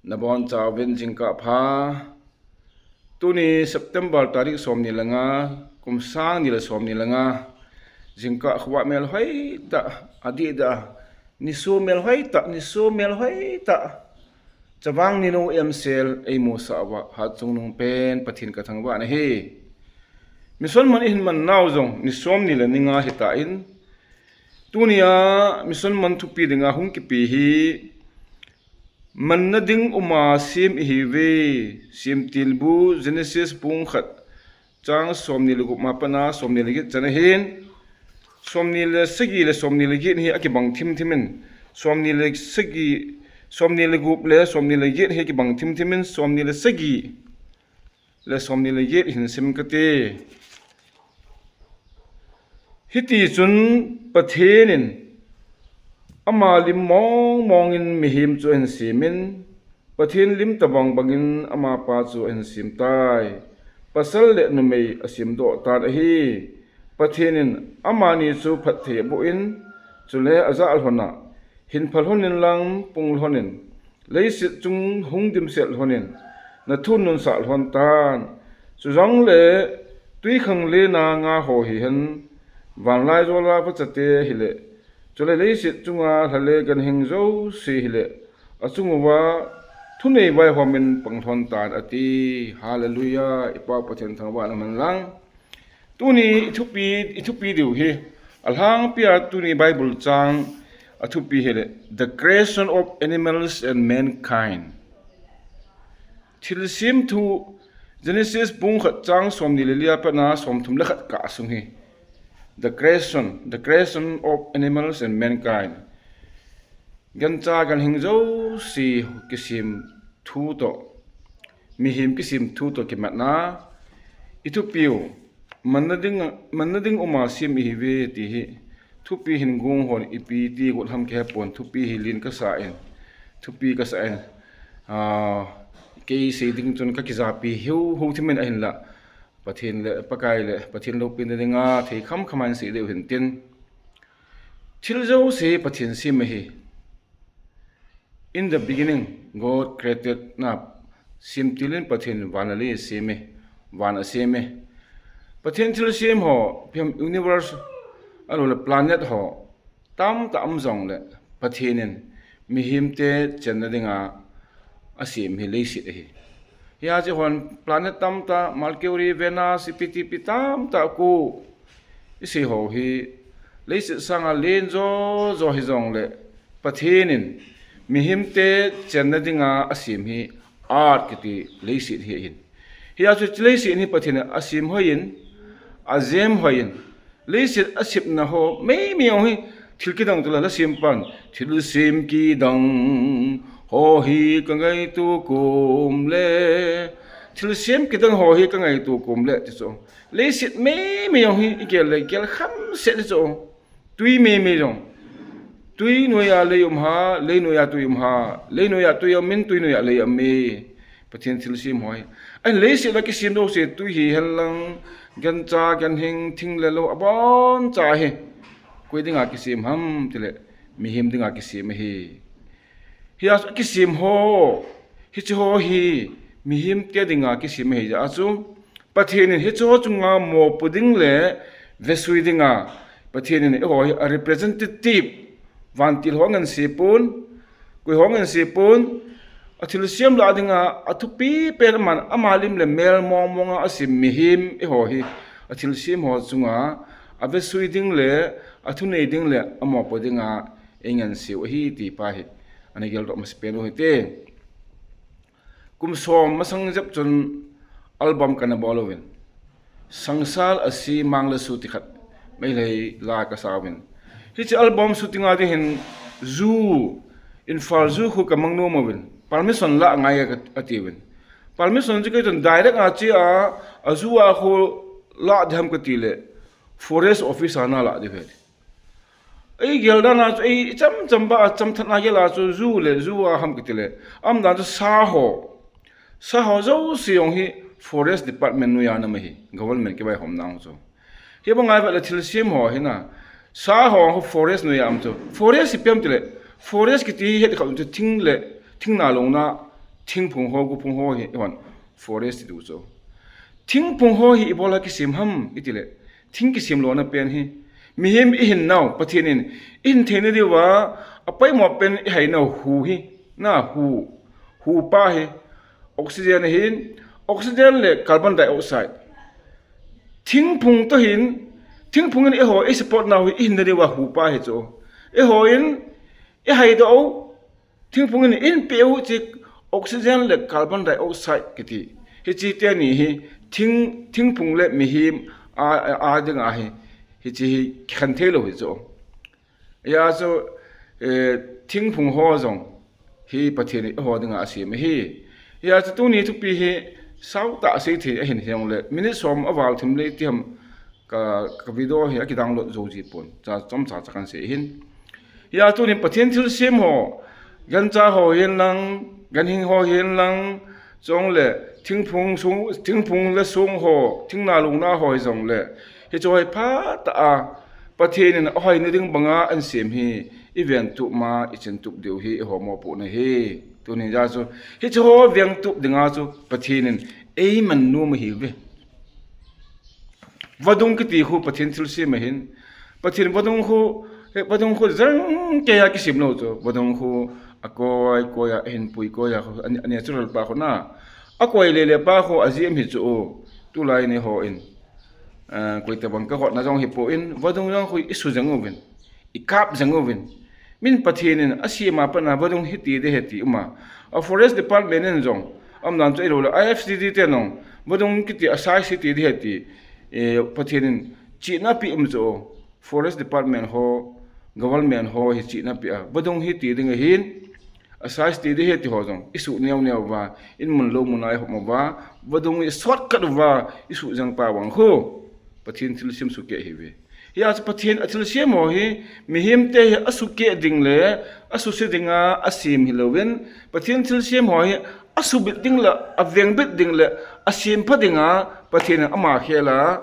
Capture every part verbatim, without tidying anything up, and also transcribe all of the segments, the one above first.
Nabon chauvin jingkah pha. Tuni September tarik som ni le nga, kum sang ni le som ni le nga. Jingkah khovah mel hoi tah, adih da. Niso mel hoi tah, niso mel hoi tah. Chavang ninu emsel eimusah uva, hatchungnung pen Pathen kathangvah nahi. Mission man ihin man nau jong ni som ni le ni nga hitan, tunia mission man thupi dinga hung kipe hi, manna ding uma sem ihiuve, Semtilbu Genesis bung khat chang som ni le gup ma pana som ni le get chan ahin, som ni le sagi le som ni le get hi akibang thimthim in, som ni le sagi, som ni le gup le som ni le get hi akibang thimthim in, som ni le sagi le som ni le get hin sim kate. Hiti chun Pathen in ama lim mong mong in mihem chu ahin semin, Pathen lim tabang bangin amapa chu ahin sem tai. Pasal le numei asemdoh tan ahi. Pathen in amani chu phatthei aboh in, chule ajah lhon a, hin pha lhon in lang pung lhon in, leiset chung hung dimset lhon in, nathu nunsah lhon tan. Chujongle twikhanglen a nga ho hihen, vanlaijola vachate hile, chule leiset chunga lha le ganhing jouse hile, achung uva thunei vaihom in pang lhon tan ati. Hallelujah. I Pa Pathen thangvahna man lang. Tuni i thupi, i thupi diu hi, alhangpia tuni Bible chang athupi hile, The Creation of Animals and Mankind. Thilsem thu, Genesis bung khat chang som ni le lia pana som thum le khat kah sung hi. The creation, the creation of animals and mankind. Gancha ganhing jouse kisem thu toh, mihem kisem thu toh kimatna, i thupiu, manna ding, manna ding uma sem ihiuve ti hi, thupi hin gong hon ipi ti got ham kihepon, thupi hi lin kasa in, thupi kasa in, ah, kei sei ding chun kakijapi hiu hiu thimin ahinla, Pathen le, Pakai le, Pathen loupina dinga thei kham kham in sei diu hin tin. Thil jouse Pathen sem ahi. In the beginning, God created na, semtil in Pathen van le lei asem e, van asem e. Pathen thilsem ho, piam universe, ahilou le planet ho, tamtah um jongle, Pathen in mihemte chenna dinga asem hi leiset ahi. Hia chu hon planet tamtah, Mercury, Venus, ipi ti ipi tamtah khu, i sei ho hi, leiset sanga len jo jo hijongle, Pathen in mihemte chenna dinga asem hi earth kiti leiset hi ahin. Hia chu leiset hi Pathen in asem hoi in, ajem hoi in, leiset asepna ho meimei jong hi, thil kidang toh la, la sem pan, thilsem kidang ho hi kangaito kom le, thilsem kidang ho hi kangaito kom le, ti chu. Leiset meimei jong hi, i gel le, gel kham set ti chu. Twi meimei jong. Twi noiya lei um ha, lei noiya twi um ha, lei noiya twi um in, twi noiya lei um e. Pathen thilsem ho hi. Ahin leiset a kisem jouse twi hihen lang, gancha, ganhing, thing le lou, abon cha hi. Koi dinga kisem ham tile, mihem dinga kisem ahi. Hia chu kisem ho, hiche ho hi, mihemte dinga kisem ahi jeh a chu, Pathen in hiche ho chunga mopo ding le vesui dinga, Pathen in eiho hi a representative, vantil ho ngen se pon, koi ho ngen se pon, athilsem lah dinga, athupi pen aman, ama lim le mel mong monga asem mihem eiho hi, athilsem ho chunga, avesui ding le, athunei ding le, amopo dinga, einganseu ahi ti pa hi, ana geldoh masapen u hite. Kum som masang jep chun album kana bol uvin. Sangsal Asi Mang le Su ti khat Meitei la kasa uvin. Hiche album shooting a ding hin zoo, Imphal zoo khu kamang nom uvin. Permission la ngai ka, ati uvin. Permission chu kei chun direct a che a, a zoo a khu la ding ham kati le, forest office a na la ding u ahi. Ei gel dan a chu, ei cham cham ba, cham that na gel a chu, zoo le, zoo a ham kiti le. Aum dan chu sa ho. Sa ho jouse jong hi forest department noiya ana um ahi, government kivaihomna chu. Hibang a vet le thilsem ho hi na. Sa ho forest noiya um chu. Forest ipi ham tile. Forest kiti hi het khat chu thing le, thing na lou na. Thingphung ho, gophung ho hi, ihon forest ti diu chu. Thingphung ho hi ibola kisem ham itile, thing kisem lona pen hi, mihem ihin nau, Pathen in ihin theina diuva apoimo pen ihai nau hu hi, na hu, hu pa hi, oxygen ahin, oxygen le carbon dioxide. Thingphung toh hin, thingphung in eiho ei support nau hi ihin na diuva hu pa hi chu. Eiho in ihai doh u, thingphung in ihin peh u chi oxygen le carbon dioxide kiti. Hiche teni hi thing, thingphung le mihem a, a, a dinga hi, hiche hi kikhen thei lou hi chu. Hia chu, eh, thingphung ho jong hi Pathen in eiho dinga asem ahi. Hia chu tuni thupi hi sautah a sei thei ahin hijongle, minute som aval thim le ti ham ka, ka video hi akidownload jou ji pon. Cha chomcha cha kan sei hin. Hia tunin Pathen thilsem ho, gancha ho hin lang, ganhing ho hin lang, chule thingphung sung, thingphung le sung ho, thingna lungna ho hijongle, hiche ho hi phatah a Pathen in ahoina ding banga ahin sem hi, iven tup ma, ichin tup diu hi eiho mopohna ahi. Tunin ja chu, hiche ho veng tup dinga chu Pathen in eiman nom ahiuve. Vadung kiti khu Pathen thilsem ahin. Pathen vadung khu, eh, vadung khu jangkeiya kisem lou chu. Vadung khu akoi, koi a, ahin pui koi a khu, a, a natural pa khu na. Akoi lele pa khu ajeh um hi chu u. Tulai ni hon, eh, koitobang kahotna jong hipon, vadung jong khu isu jeng uvin, ikap jeng uvin. Min Pathen in asem a pat a vadung hiti ding ahi ti uma. A Forest Department in jong, aumdan chu ahilou le, I F C D te jong, vadung kiti a size hiti ding ahi ti, eh, Pathen in chihna apeh um chu, Forest Department ho, government ho hi chihna apeh a, vadung hiti ding ahin, a size hiti ding ahi ti ho jong, isuh neo neo uva, in mun lou mun a ihop uva, vadung i shortcut uva, isuh jeng pa vang khu, Pathen thilsem sukeh ahiuve. Hia chu Pathen athilsem ho hi, mihem te hi asukeh ding le, asuse dinga asem hilouvin, Pathen thilsem ho hi, asubit ding le, avengbit ding le, asempha dinga, Pathen in ama khel a,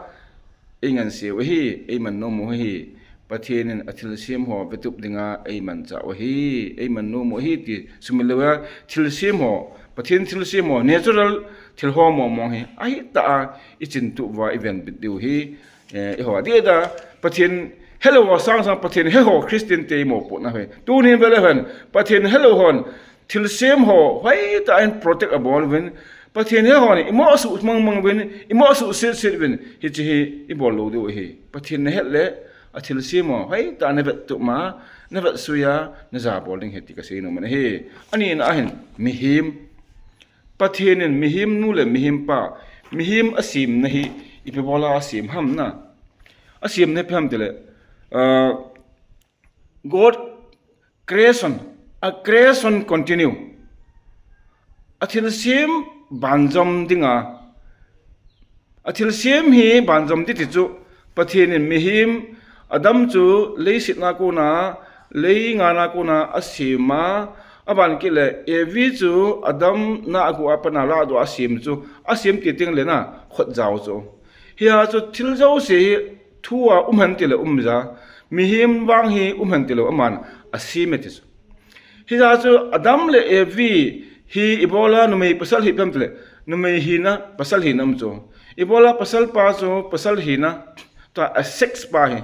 eingansei u ahi, eiman nom u ahi. Pathen in athilsem ho vetup dinga eimanchah u ahi, eiman nom u ahi ti sumil louva, thilsem ho, Pathen thilsem ho, natural thil ho mong mong hi, ahitah a ichin tup uva ivenbit diu hi, Eh, eiho adeh a, Pathen helou ho sang sang Pathen he ho Christian te mopohna ahi. Tunin vele hen, Pathen helou hon, thilsem ho, hoitah in protect abol uvin, Pathen he hon, imo asuh mang mang uvin, imo asuh set set uvin, hiche hi ibol lou diu ahi. Pathen nahet le, athilsem ho, hoitah navet tup ma, navet suia, najabol ding ahi ti kasei nom ahi. Ani na ahin, mihem, Pathen in mihem nu le mihem pa, mihem asemna hi, ipi bola asem ham na. Asemna hi ipi ham tile, ah, God creation, a creation continue. Athilsem banjom dinga, athilsem hi banjom ding ti chu, Pathen in mihem, Adam chu leiset a kona, lei ngan a kona asem a, aban kit le Evi chu Adam na agu a pat a ladoh a asem chu, asem ti teng le na, khut jao chu. Hia chu thil jouse hi thu a um hen tile um ja, mihem vang hi um hen tilou aman asem e ti chu. Hijeh a chu Adam le Evi hi ibola numei pasal hi ipi ham tile, numei hina, pasal hina um chu. Ibola pasal pa chu, pasal hina, tua a sex pa hi.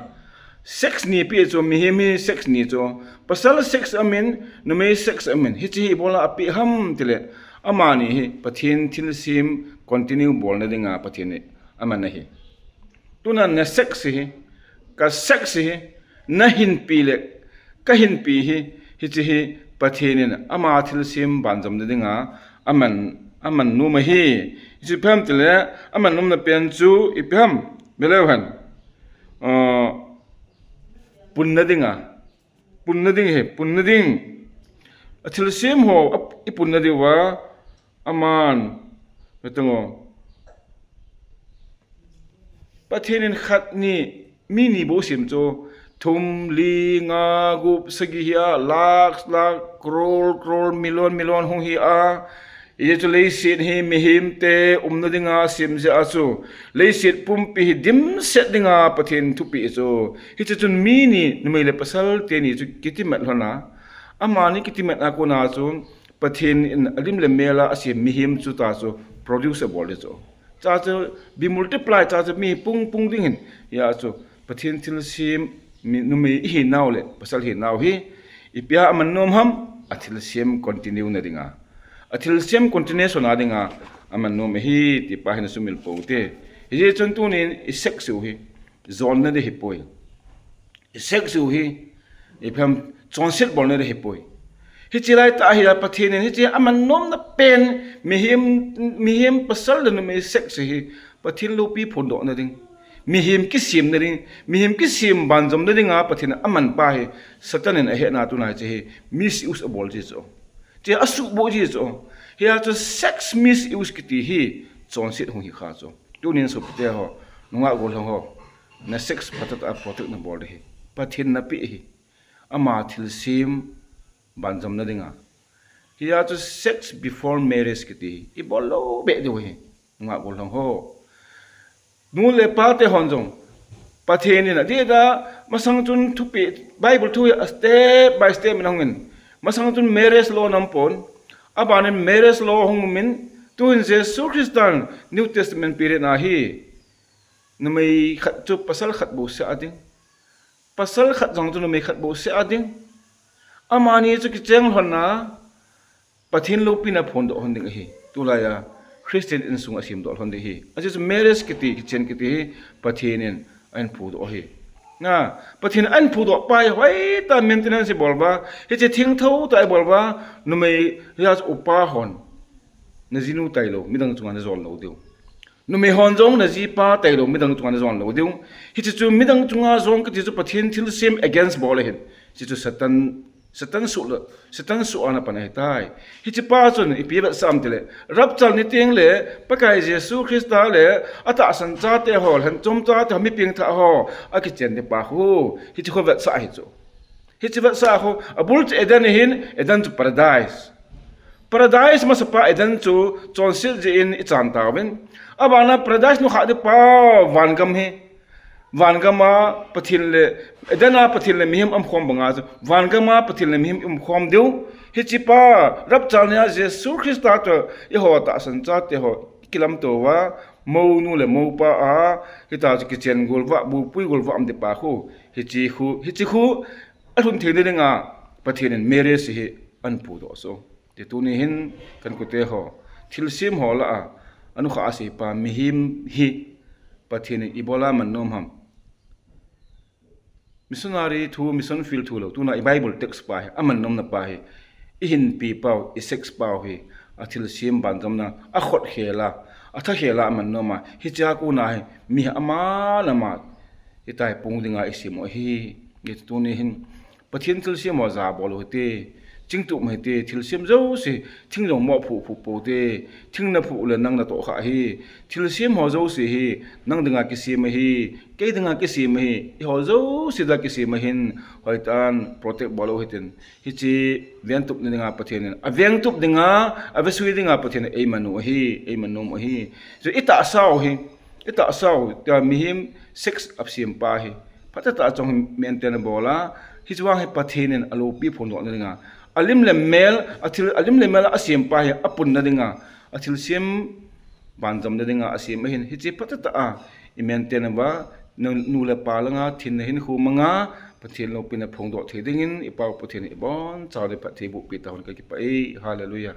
Sex ni pi chu, mihem hi sex ni chu. Pasal sex amin, numei sex amin. Hiche hi ibola apeh ham tile, amani hi Pathen thilsem continue bolna dinga Pathen in aman ahi. Tuna na sex hi, ka sex hi, nahinpi le, kahinpi hi, hiche hi Pathen in ama thilsem banjomna dinga aman, aman nom ahi. Hichu ipi ham tile, aman nomna pen chu ipi ham, veleu hen. Ah, punna dinga, punna ding hi, punna ding. Athilsem ho, a, ipunna diuva, aman, vetang o. Pathen in khat ni, mi ni bou asem chu, thum, li, nga, gup, sagi hi a, lakh, lakh, crore, crore, million, million hung hi a. Hichu leiset hi mihem te umna dinga asem jeh a chu, leiset pumpi hi dimset dinga Pathen thupeh chu. Hiche chun mi ni, numei le pasal teni chu kitimat lhon a. Amani kitimat a kona chu, Pathen in alim le mel a asem mihem chu ta chu produce abol ding chu. Cha chu be multiply, cha chu mi pung pung ding hin. Hia chu Pathen thilsem mi, numei ihinau le pasal hinau hi ipi a aman nom ham, athilsem continue na dinga, athilsem continuation a dinga aman nom ahi ti pa hin sumil pou te. Hijeh chun tunin i sex u hi jonna ding ahipoi. I sex u hi, ipi ham, chonset bolna ding ahipoi. Hiche laitah hi a Pathen in hiche aman nomna pen, mihem, mihem pasal le numei sex hi Pathen loupi phondohna ding, mihem kisemna ding, mihem kisem banjomna dinga Pathen aman pa hi Satan in ahetna tuna hiche hi misuse abol ji chu. Hiche asuhboh ji chu. Hia chu sex misuse kiti hi chonset hung hi kha chu. Tunin sopite ho, nungah gollhang ho, na sex phatah a protect nabol ding ahi. Pathen napeh ahi. Ama thilsem banjomna dinga. Hia chu sex before marriage kiti hi ibol lou beh diu ahi, nungah gollhang ho. Nu le pa te hon jong, Pathen in adih a, masang chun thupeh, Bible thu hi a step by step in ahung in. Masang chun marriage law ana um pon, abanin marriage law ahung um in, tuhin Jesu Christan New Testament period na hi, numei khat chu pasal khat bou seh a ding, pasal khat jong chu numei khat bou seh a ding. Amani chu kicheng lhon a, Pathen loupina phondoh lhon ding ahi. Tulai a Christian insung asemdoh lhon ding ahi. Ajeh chu marriage kiti, kichen kiti hi Pathen in ahin phudoh ahi. Na, Pathen ahin phudoh pa hi hoitah maintenance ibol uva, hiche thengtho tah ibol uva, numei hia chu upa hon najinu tailou midang chunga najol lou diu. Numei hon jong najipa tailou midang chunga najol lou diu. Hiche chu midang chunga jong kiti chu Pathen thilsem against bol ahin. Hiche chu Satan, Satan soh le, Satan soh a ana pan ahitai. Hiche pa chun ipi avetsah em tile, rapture ni teng le Pakai Jesu Christa le atahsan chate ho, lhanchom chate ho, mi pengthah ho akichen ding pa khu, hiche khu avetsah ahi chu. Hiche avetsah khu, abul chu Eden ahin, Eden chu paradise. Paradise masapa Eden chu chonset jeh in ichan tauvin, abana paradise nukhah ding pa vangam hi, vangam a Pathen le, Eden a Pathen le mihem umkhom banga chu vangam a Pathen le mihem umkhom diu. Hiche pa rapture nia Jesu Christa toh eiho tahsan chate ho kilamto uva, mounu le moupa a, hitia chu kichen gol uva, bupui gol uva um ding pa khu, hiche khu, hiche khu alhun theina dinga Pathen in marriage hi ahin phudoh chu. Ti tuni hin kainkote ho, thilsem ho lah a, anukhah a asei pa mihem hi Pathen in ibola aman nom ham. Missionary thu, mission field thu lou, tuna i Bible text pa hi, aman nomna pa hi, ihinpi pau, i sex pau hi, athilsem banjomna, akhohkhel a, athakhel a aman nom a, hichea kona hi mi aman aman hitia hi pung dinga isem u ahi. Hiti tuni hin Pathen thilsem ho jabol u hite, chingtup u hite, thilsem jouse, thing jong mo phu phu pou hite, thing naphu le nang natoh kha hi, thilsem ho jouse hi nang dinga kisem ahi, kei dinga kisem ahi, eiho jouse dinga kisem ahin, hoitah in protect bol u hitin, hiche vengtupna dinga Pathen in, avengtup dinga, avesui dinga Pathen in eiman u ahi, eiman nom u ahi. Chu itahsa u hi, itahsa u, tia mihem sex asem pa hi phatah tah a chong maintain abol a, hiche vang hi Pathen in aloupi phondohna dinga, alim le mel, athil, alim le mel a asem pa hi apunna dinga, athilsem banjomna dinga asem ahin, hiche phatah tah a i maintain uva, nu, nu le pa langa thinna hinkho manga Pathen loupina phongdoh thei dingin i Pau Pathen in ibonchauva phatthei bohpi tahen, kakipah e. Hallelujah.